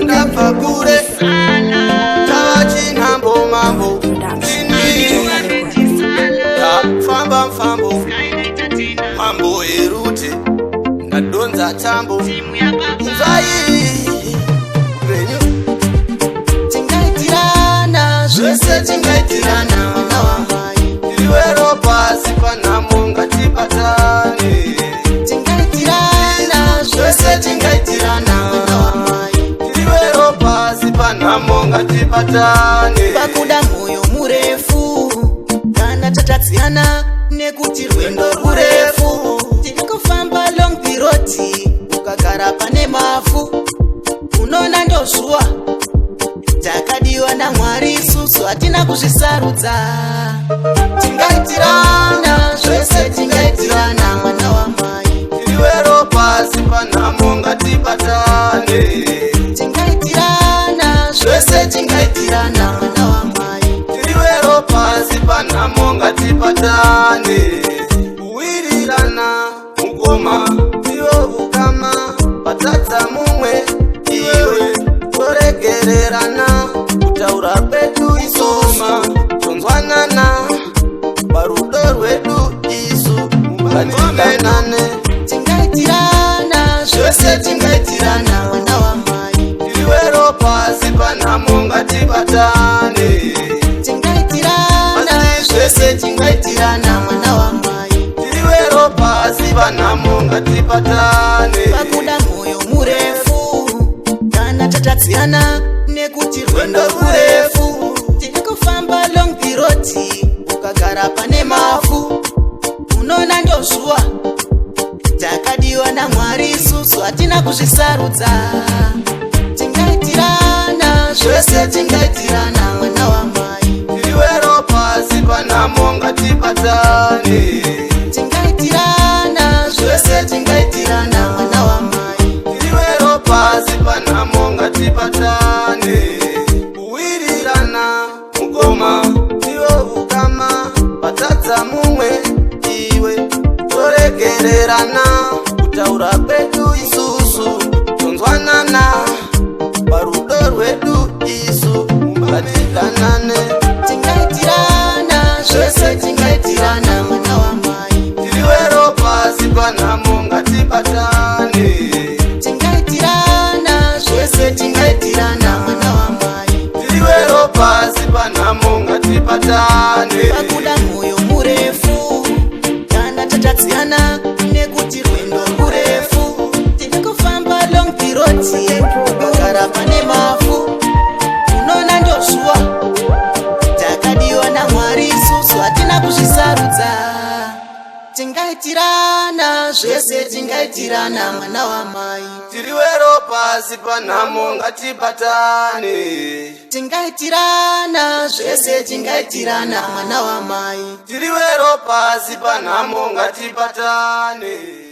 Ndabva kure, tava chinhambo mambo. Ndini ndafamba mfambo, mambo erute, ndadonza tambo. Nzai upenyu. Tingaitirana zvese, tingaitirana. Mwana wamai. Tiriwe ropa, panhamo ngatibatane. Tingaitirana zvese, tingaitirana. Mwana wamai. Tiriwe ropa, panhamo ngatibatane. Pakuda mwoyo murefu kana tatatsiyana, nekuti rwendo rurefu tiri kufamba, long road. Ukagara pane mavhu unoona ndozvuwa. Takadiwa naMwari isusu, hatina kuzvisarudza. Tingaitirana zvese, tingaitirana, mwana wamai. Tiriwe ropa, panhamo ngatibatane. Tingaitirana zvese, tingaitirana. Mwana wamai. Tiriwe ropa, panhamo ngatibatane. Kuwirirana mukoma, ndiwo ukama. Patadza mumwe, iwe toregererana. Kutaura kwedu isoma, tonzwanana parudo rwedu isu, ngatidanane. Tingaitirana zvese, tingaitirana. Mwana wamai. Tiriwe ropa, panhamo ngatibatane. Tingaitirana Asi zvese tingaitirana. Mwana wamai. Tiriwe ropa, panhamo ngatibatane. Pakuda mwoyo murefu kana tatatsiyana, nekuti rwendo rurefu tiri kufamba, long road. Ukagara pane mavhu unoona ndozvuwa. Takadiwa naMwari isusu, hatina kuzvisarudza. Tingaitirana zvese, tingaitirana. Mwana wamai. Tiriwe ropa, panhamo ngatibatane. Tingaitirana zvese, tingaitirana. Mwana wamai. Tiriwe ropa, panhamo ngatibatane. Kuwirirana mukoma, ndiwo ukama. Patadza mumwe, iwe toregererana. Kutaura kwedu isusu, tonzwanana parudo rwedu isu, ngatidanane. Tingaitirana zvese, tingaitirana. Mwana wamai. Tiriwe ropa, panhamo ngatibatane. Tingaitirana zvese, tingaitirana. Mwana wamai. Tiriwe ropa, panhamo ngatibatane. Pakuda mwoyo murefu kana tatatsiyana, nekuti rwendo rurefu tiri kufamba, long road. Ukagara pane mavhu unoona ndozvuwa. Takadiwa naMwari isusu, hatina kuzvisarudza. Tingaitirana zvese, tingaitirana, mwana wamai. Tiriwe ropa, panhamo ngatibatane. Tingaitirana zvese, tingaitirana, mwana wamai. Tiriwe ropa, panhamo ngatibatane.